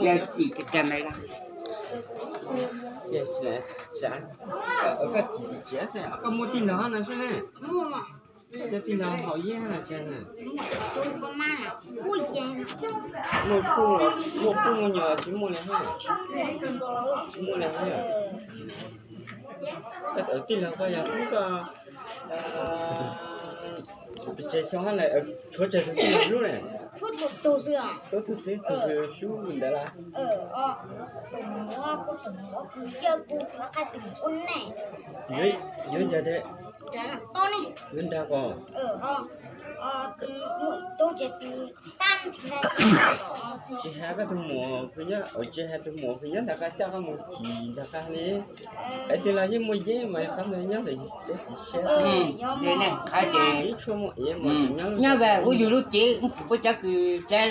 Tim ka me la. Koj tim tim tsev xwb, koj muaj tij laug no xwb ne? Yog tij laug haus yeeb no tsev na. Muaj phooj, muaj phooj muaj nyuam tsis muaj li hab? Tsis muaj li hab. Koj tij laug koj yog hlub koj pes tsawg xyoo hab, tshuav tsawg tus tij laug hlub ne? Tub tug xwb, tug ntawd lawm. Yuav yog tias yuav nrag ko, tsis has koj tus muam khwv nyob, tsis has tus muam khwv nyob nrog koj coj koj mus chim nrog koj li. Es tij laug yeej muaj yeeb mas qhov ntawd nyob ntawm yus tsob txiv siab. Ib tshuaj muaj ev mas nyob vas ua yus lub cev, kuv puab cov kws tsav,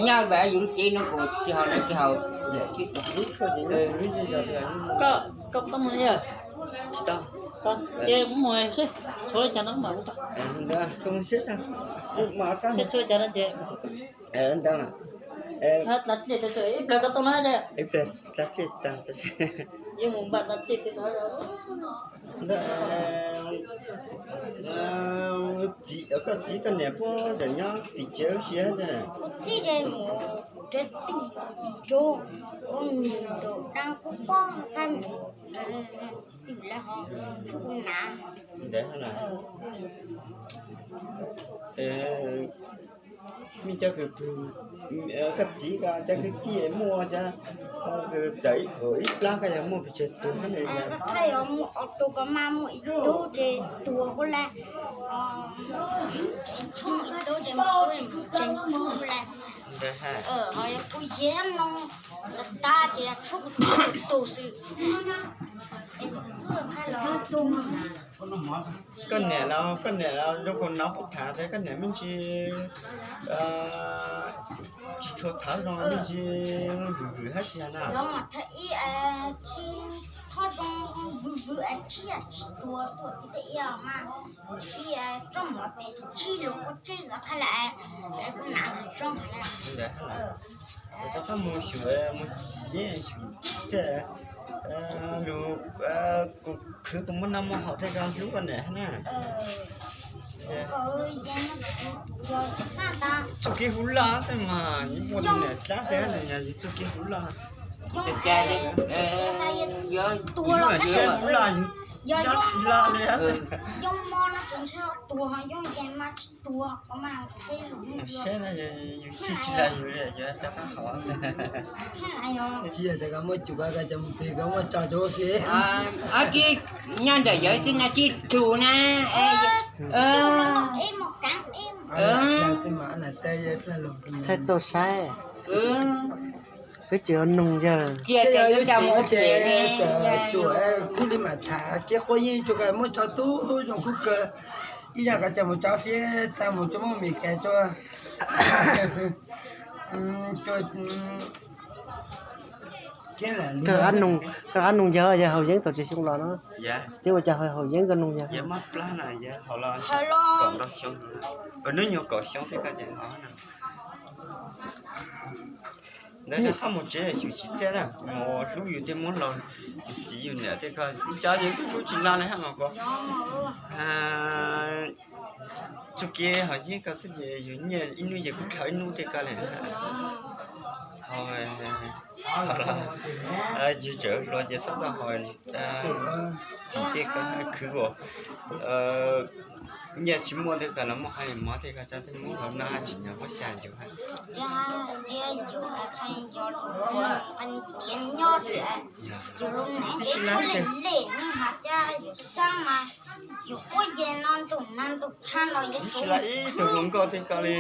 nyob vas yus lub cev no kuv tsis haus, tsis haus. Koj, koj tau mus yog? Tsis tau. Ces mus, tshuav li cas no mas. Tshuav li cas no ces. Ib pliag koj tau na, ib pliag tag, yeej mus npaj tag txiaj tiag. Koj txiv koj niam puab tseem nyob tim tsev ua si? Kuv txiv mus tsev twg, ua nws tus dab kuj pob qab mus twg lawv ho tshuav kuv na. Ntawd na. Mej cov kws, koj txiv koj cov kwv tij muaj cov kws tawm ib plab koj yog muaj pes tsawg tug? Qhov yog muaj ob tug, koj maj muaj ib tug ces tuag huv lawm. Tshuav ib tug ces mus tsev huv lawm. Ho yog kuv yeg no tag ces tshuav kuv tug xwb. Koj niam los, koj niam los zoo kawg no puas tham tias koj niam me ntsis tsis tshua thawv zoo, me ntsis vwm vwm hab tsi na? Los mas thawj ib tsis tshua zoo, vwm vwm tsis yog tsis tuag tuaj tib teb ib mas, ib tsob mov pem tsib lus ua tsib qhab lawm, kuv nam zoo hab. Tau koj mus xyuas mus txiv yeeb xyuas txij lus, kuv khwv kuv muaj noj muaj haus tej koj hlub koj niam na. Txuj kev hlub loj xwb mas, muaj tus niam dlab xwb yog txuj kev hlub loj. Yog siab hlub loj yug dab tsi loj li. Yog mob no tseem ntshe tuag, yog yeeg mas tsis tuag, qhov mas qhia lus. Siab no yus tsis tsis loj yus li, yus rov qab hov xwb. Tsis yog tias koj muaj cum koj coj mus txiv koj muaj tso rau ua ke. Ob tib nyob ntawm yawg tib no tib tug na. Thaij tau saib. Wb tsis ua noog yawg. Txawm kuj li mam tham kev quab yeeb tsuas koj muab tso tub zoo kub kawg. Ib yam koj coj mus tso fiab xa mus tso muab Meskas tso. Koj rov qab noog yawg, yawg haus yeeb tau tsawg xyoo los no? Twb ua cas haus yeeb koj noog yawg? Hnub nyoog kaum xyoo thiab koj ces ntawd koj mus tsev xyuas tsis txhiaj na, mus hlub yus tej muab los, yus txiv yus niam tej ko, ib tsam yus twb hlub tsis laj li hab mas ko. Txuj kev haus yeeb koj xwb ces yus nyiaj ib hnub ces kuj dhau ib hnub tej ko li. Yus tseem hluas ces xob tau haus txiv tej ko khwv ua, nyiaj tsis muaj tej ko los muab qhov mov tej ko coj tej muab hauv no hab tsis nyog muab xya yus hab. Tias yus qhov tiav nyob xwb, yus lub neej tsis tshua lem lem neeg has cas yus xeeb mas yus quab yeeb no ntuj nag ntuj tshab los yeej tsis tau ib tug hluas nkauj tej ko li.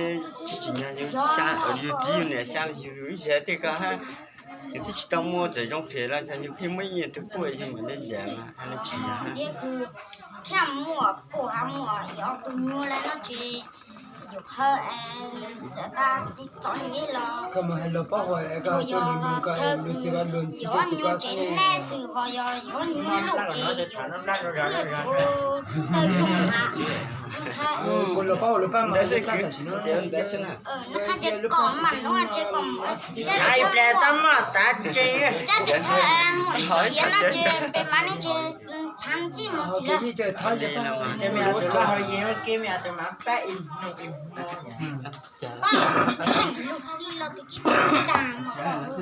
Tsis tsim nyog yus xya, yus txiv yus niam xya yus ib zag tej ko hab. Yus twb tsis tau muaj txawm zoo phem los xyov yus pheej muab ib tug puaj yus mam li yam mas hab tsis nyog. Thiaj muaj puaj hab muaj yog tus nyuag lawm no ces yus hawb txawm tas txom nyem los koj mus hais luag paub hais koj yog thawj kws yus ob nyuag tsev neeg xwb ho yog yus ob nyuag luj ces yus tsuas tawg zoo mas. Ntawd xwb, ntawd xwb na. Ib pliag tab maj tav tse. Cab tim thawj mus siav no ces peb mam li ces thav ntxij mus tim lawm. Ces me nyuam tus laj hau yeej ua ke, me nyuam tus mas pab ib hnub ib hnub. Pab lub hli los tus tsis pab tag mas.